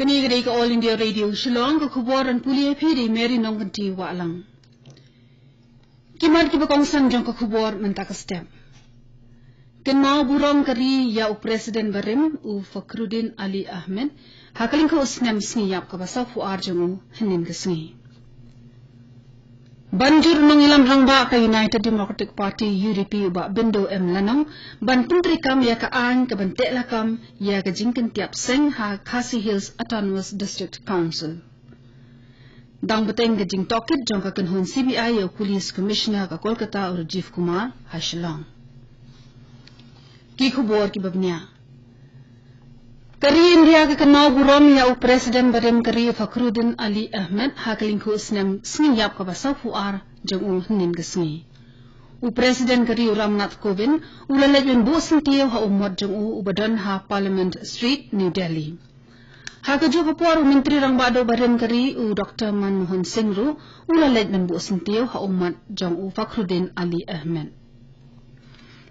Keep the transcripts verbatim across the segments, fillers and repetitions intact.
Kane ka dei ka All India Radio Shillong, ka khubor ban pule ïa phi da i Mary Nongkynti Wahlang. Ki mat kiba kongsan jong ka khubor mynta ka step. Kynmaw burom ka ri ïa u President barim u Fakhruddin Ali Ahmed ha ka lyngkhuh snem sngi ïap kaba sawphew ar jong u hynnin ka sngi. Ban jur u nongïalam rangbah ka United Democratic Party, U D P, u Bah Bindo M Lanong ban pyntreikam ïa ka aiñ kaban teh lakam ïa ka jingkyntiap seng ha Khasi Hills Autonomous District Council. Dang bteng ka jingtohkit jong ka kynhun C B I ïa u Police Commissioner ka Kolkata u Rajiv Kumar ha Shillong. Ki khubor kiba bniah. Ka ri India ka kynmaw burom ïa u President barim ka ri u Fakhruddin Ali Ahmed ha ka lyngkhuh snem sngi ïap kaba sawphew ar jong u hynnin ka sngi. U President ka ri u Ramnath Kovind u la leit ban buh syntiew ha u mot jong u uba don ha Parliament Street, New Delhi. Ha kajuh ka por u Myntri Rangbah Duh barim ka ri u Doctor Manmohan Singh ruh u la leit ban buh syntiew ha u mot jong u Fakhruddin Ali Ahmed.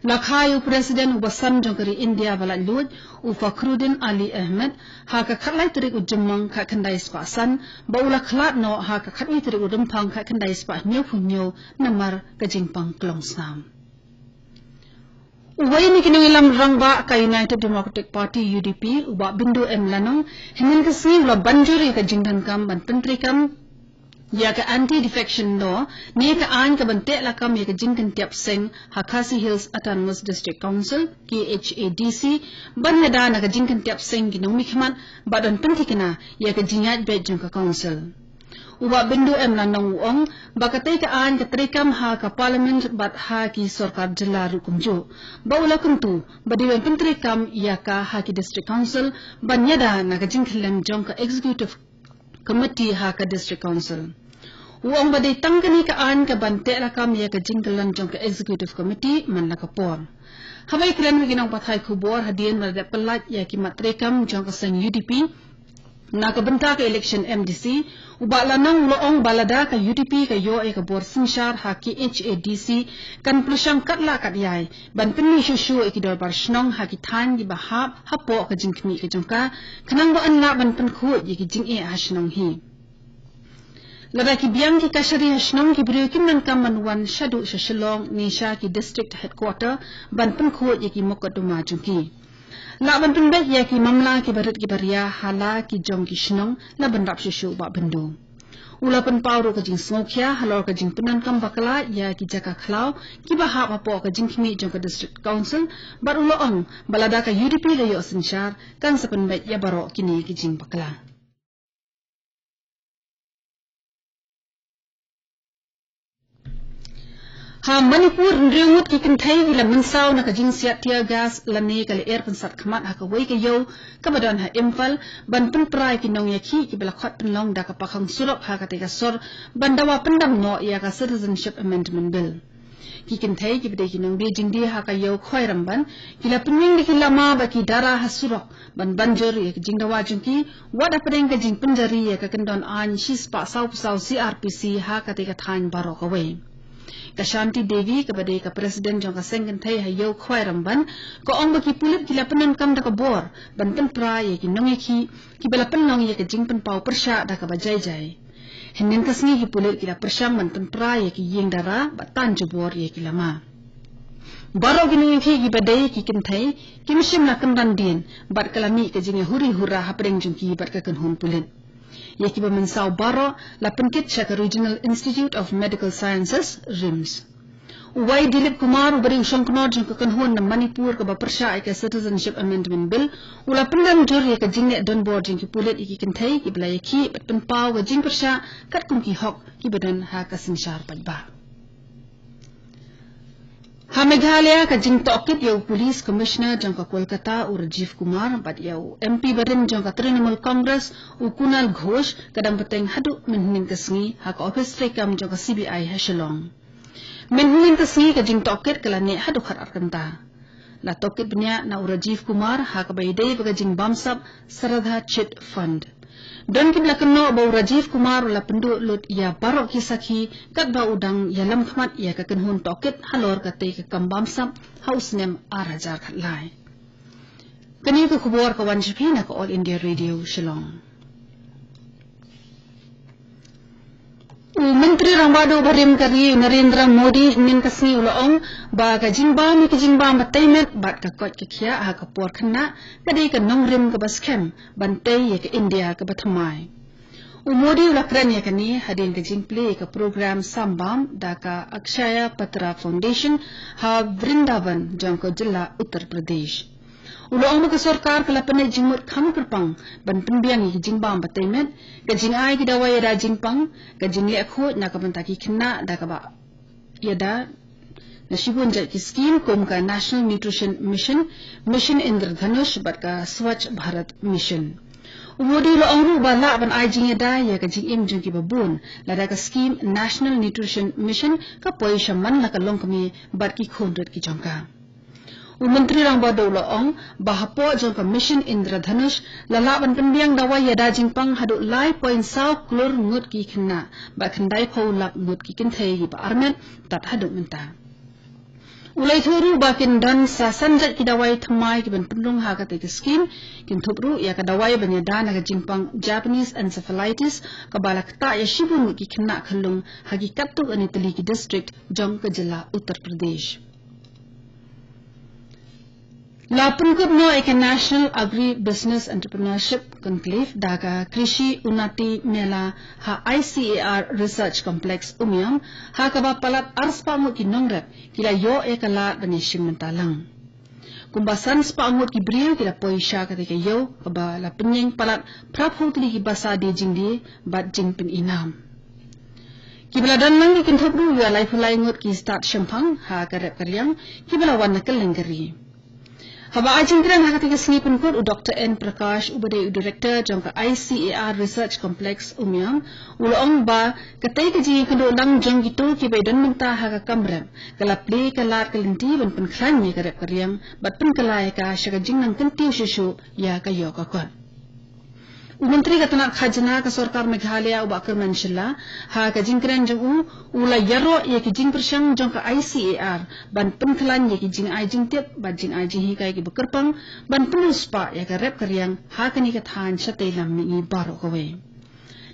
La kha ïa u President uba san jong ka ri India ba laitluid u Fakhruddin Ali Ahmed ha ka khatlai tarik u Jymmang khatkhyndai spah san, ba u la khlad noh ha ka khatwei tarik u Rymphang khatkhyndai spah hynñiewphew hynñiew namar ka jingpang klong snam. Uwei na ki nongïalam rangbah ka United Democratic Party, U D P, u Bah Bindo M Lanong, hynnin ka sngi u la ban jur ïa ka jingdonkam ban pyntreikam ïa ka Anti-Defection Law, ne ka aiñ kaban teh lakam ïa ka jingkyntiap seng ha Khasi Hills Autonomous District Council, K H A D C, ban ïada na ka jingkyntiap seng ki nongmihkhmat bad ban pynthikna ïa ka jingïaid beit jong ka Council. U Bah Bindo M Lanong u ong ba katei ka aiñ ka treikam ha ka Parliament bad ha ki sorkar jylla ruh kumjuh, ba u la kyntu ba dei ban pyntreikam ïa ka ha ki District Council ban ïada na ka jingkhyllem jong ka Executive Committee ha ka District Council. U ong ba dei tang kane ka aiñ kaban teh lakam ïa ka jingkyllan jong ka Executive Committee man la ka por. Haba ïakren bad ki nongpathai khubor hadien ba la dep pyllait ïa ki mat treikam jong ka seng U D P na ka bynta ka election M D C, u Bah Lanong u la ong ba lada ka U D P ka ïoh ïa ka bor synshar ha K H A D C, kan pyrshang katba lah katba ïai ban pynmih shuh shuh ïa ki dorbar shnong ha ki thaiñ kiba hap hapoh ka jingkhmih ka jong ka, khnang ba yn lah ban pynkhuid ïa ki jingeh ha shnong hi. Lada ki biang ki kashari ha shnong, ki briew kim donkam ban wan shaduh sha Shillong ne sha ki District Headquarter ban pynkhuid ïa ki mukotduma jong ki. Lah ban pynbeit ïa ki mamla kiba rit kiba ria ha la ki jong ki shnong, la bynrap shuh shuh u Bah Bindo. U la pynpaw ruh ka jingsngewkhia halor ka jingpyndonkam bakla ïa ki jaka khlaw kiba hap hapoh ka jingkhmih jong ka District Council, bad u la ong ba lada ka U D P la ïoh synshar, kan sa pynbeit ïa baroh kine ki jingbakla. Ha Manipur, hynriew ngut ki kynthei ki la mynsaw na ka jingsiat tear gas lane ka lyer pynsat khmat ha kawei ka ïew kaba don ha Imphal, ban pynpra ïa ki nongïakhih kiba la khot pynlong da ka pakhong surok ha katei ka sor, ban dawa pyndam noh ïa ka Citizenship Amendment Bill. Ki kynthei kiba dei ki nongdie jingdie ha ka ïew Khwai Ramban, ki la pynïeng da ki lama bad ki dara ha surok ban ban jur ïa ka jingdawa jong ki, wat hapdeng ka jingpynjari ïa ka kyndon aiñ shispah sawphew saw C R P C ha katei ka thaiñ baroh kawei. Ka Shanti Devi, kaba dei ka President jong ka seng kynthei ha ïew Khwai Ramban, ka ong ba ki pulit ki la pyndonkam da ka bor ban pynpra ïa ki nongïakhih kiba la pynlong ïa ka jingpynpaw pyrshah da kaba jai jai. Hynnin ka sngi ki pulit ki la pyrshang ban pynpra ïa ki ïing dara bad tan jubor ïa ki lama. Baroh ki nongïakhih kiba dei ki kynthei kim shym la kynran dien, bad ka la mih ka jingïahuri hura hapdeng jong ki bad ka kynhun pulit. Ïa kiba mynsaw baroh la pynkit sha ka Regional Institute of Medical Sciences, RIMS. U Y Dilip Kumar, uba dei u shongknor jong ka kynhun na Manipur kaba pyrshah ïa ka Citizenship Amendment Bill, u la pyndam jur ïa ka jingleh donbor jong ki pulit ïa ki kynthei kiba la ïakhih bad pynpaw ka jingpyrshah katkum ki hok kiba don ha ka synshar paidbah. Ha Meghalaya, ka jingtohkit ïa u Police Commissioner jong ka Kolkata u Rajiv Kumar bad ïa u M P barim jong ka Trinamool Congress u Kunal Ghosh ka dang bteng haduh mynhynnin ka sngi ha ka ophis treikam jong ka C B I ha Shillong. Mynhynnin ka sngi ka jingtohkit ka la neh haduh khatar kynta. La tohkit bniah na u Rajiv Kumar ha kaba ïadei bad ka jingbamsap Shraddha Chit Fund. Don kiba la kynnoh ba u Rajiv Kumar u la pynduh lut ïa baroh ki sakhi katba u dang ïalam khmat ïa ka kynhun tohkit halor katei ka kam bamsap ha u snem ar hajar khatlai. Kane ka khubor ka wan sha phi na ka All India Radio Shillong. U Myntri Rangbah Duh barim ka ri u Narendra Modi mynnin ka sngi u la ong ba ka jingbam ïa ka jingbam ba tei met bad ka koit ka khiah ha ka por khynnah ka dei ka nongrim kaba skhem ban tei ïa ka India kaba thymmai. U Modi u la kren ïa kane hadien ka jingplie ïa ka program Sambam da ka Akshaya Patra Foundation ha Vrindavan jong ka jylla Uttar Pradesh. U la ong ba ka sorkar ka la pynleit jingmut kham kyrpang ban pynbiang ïa ka jingbam ba tei met, ka jingai ki dawai ïada jingpang, ka jingleh khuid na ka bynta ki khynnah da kaba ïada na shibun jait ki skim kum ka National Nutrition Mission, Mission Indradhanush bad ka Swachh Bharat Mission. U Modi u la ong ruh ba lah ban ai jingïada ïa ka jingim jong kiba bun lada ka skim National Nutrition Mission ka poi sha man la ka longkmie bad ki khun rit ki jong ka. U Myntri Rangbah Duh u la ong ba hapoh jong ka Mission Indradhanush la lah ban pynbiang dawai ïada jingpang haduh lai point saw klur ngut ki khynnah bad khyndai phew lak ngut ki kynthei kiba armet tad haduh mynta. U la ïathuh ruh ba kin don sa san jait ki dawai thymmai kiban pynrung ha katei ka skim, kynthup ruh ïa ka dawai ban ïada na ka jingpang Japanese encephalitis kaba la ktah ïa shibun ngut ki khynnah khyllung ha ki katto katne tylli ki district jong ka jylla Uttar Pradesh. La pynkut noh ïa ka National Agri Business Entrepreneurship Conclave da ka Krishi Unnati Mela ha I C A R Research Complex Umiam, ha kaba palat arspah ngut ki nongrep ki la ïoh ïa ka lad ban ïashim bynta lang. Kumba san spah ngut ki briew ki la poi sha katei ka ïew kaba la pynïeng palat phra phew tylli ki basa die jingdie bad jingpyni nam. Kiba la don lang ki kynthup ruh ïa laiphew lai ngut ki stad shemphang ha ka rep ka riang kiba la wan na kylleng ka ri. Haba ai jingkren ha katei ka sngi pynkut, u Doctor N Prakash uba dei u director jong ka I C A R Research Complex Umiam u la ong ba katei ka jingïakynduh lang jong kito kiba ïadon bynta ha ka kam rep ka la plie ka lad ka lynti ban pynkhlaiñ ïa ka rep ka riang bad pynkylla ïa ka sha ka jingnang kyntiew shuh shuh ïa ka ïoh ka kot. U Myntri ka tnat khajna ka sorkar Meghalaya u Bah Kyrmen Shylla, ha ka jingkren jong u, u la ïaroh ïa ki jingpyrshang jong ka I C A R ban pynkhlaiñ ïa ki jingai jingtip bad jingai jinghikai kiba kyrpang ban pynriewspah ïa ka rep ka riang ha kane ka thaiñ shatei lam mihngi baroh kawei.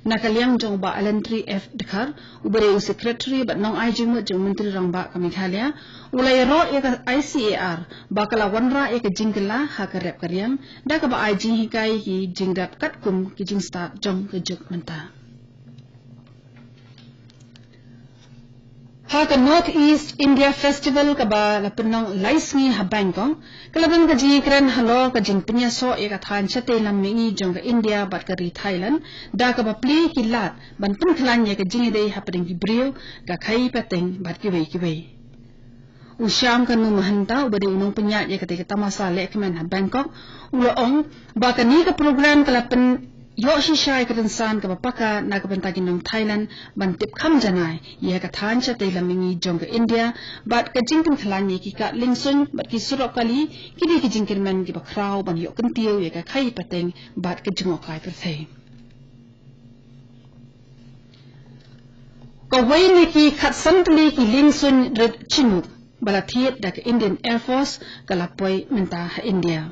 Na ka liang jong u Bah Alentri F Dkhar, uba dei u Secretary bad nongai jingmut jong u Myntri Rangbah ka Meghalaya, u la ïaroh ïa ka I C A R ba ka la wanrah ïa ka jingkylla ha ka rep ka riang da kaba ai jinghikai ki jingrep katkum ki jingstad jong ka juk mynta. Ha ka North East India Festival kaba la pynlong lai sngi ha Bangkok, ka la don ka jingïakren halor ka jingpynïasoh ïa ka thaiñ shatei lam mihngi jong ka India bad ka ri Thailand da kaba plie ki lad ban pynkhlaiñ ïa ka jingïadei hapdeng ki briew, ka khaïi pateng bad kiwei kiwei. U Shyamkanu Mahanta uba dei u nongpynïaid ïa katei ka tamasa lehkmen ha Bangkok u la ong ba kane ka program ka la pynïoh shisha ïa ka rynsan kaba paka na ka bynta ki nong Thailand ban tip kham janai ïa ka thaiñ shatei lam mihngi jong ka India bad ka jingpynkhlaiñ ïa ki kad liengsuiñ bad ki surok kali ki dei ki jingkyrmen kiba khraw ban ïoh kyntiew ïa ka khaïi pateng bad ka jngohkai pyrthei. Kawei na ki khatsan tylli ki liengsuiñ rit Chinook ba la thied da ka Indian Air Force ka la poi mynta ha India.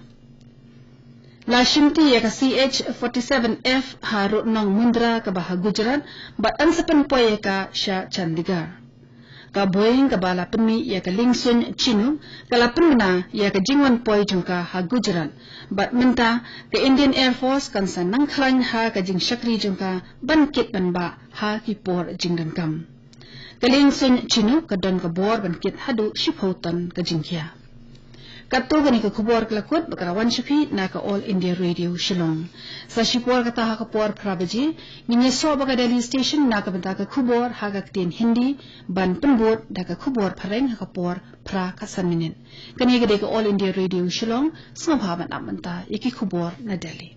La shimti ïa ka C H forty-seven F ha rud nong Mundra kaba ha Gujarat bad yn sa pynpoi ïa ka sha Chandigarh. Ka Boeing kaba la pynmih ïa ka liengsuiñ Chinook ka la pynbna ïa ka jingwan poi jong ka ha Gujarat. Bad mynta ka Indian Air Force kan sa nang khlaiñ ha ka jingshakri jong ka ban kit ban bah ha ki por jingdonkam. Ka liengsuiñ Chinook ka don ka bor ban kit haduh shiphew ton ka jingkhia. Katto kane ka khubor ka la kut bad ka la wan sha phi na ka All India Radio Shillong. Sa shipor kata ha ka por phra baje ngin ïasoh bad ka Delhi Station na ka bynta ka khubor ha ka ktien Hindi ban pynbud da ka khubor phareng ha ka por phra khatsan minit. Kane ka dei ka All India Radio Shillong, sngewbha ban ap mynta ïa ki khubor na Delhi.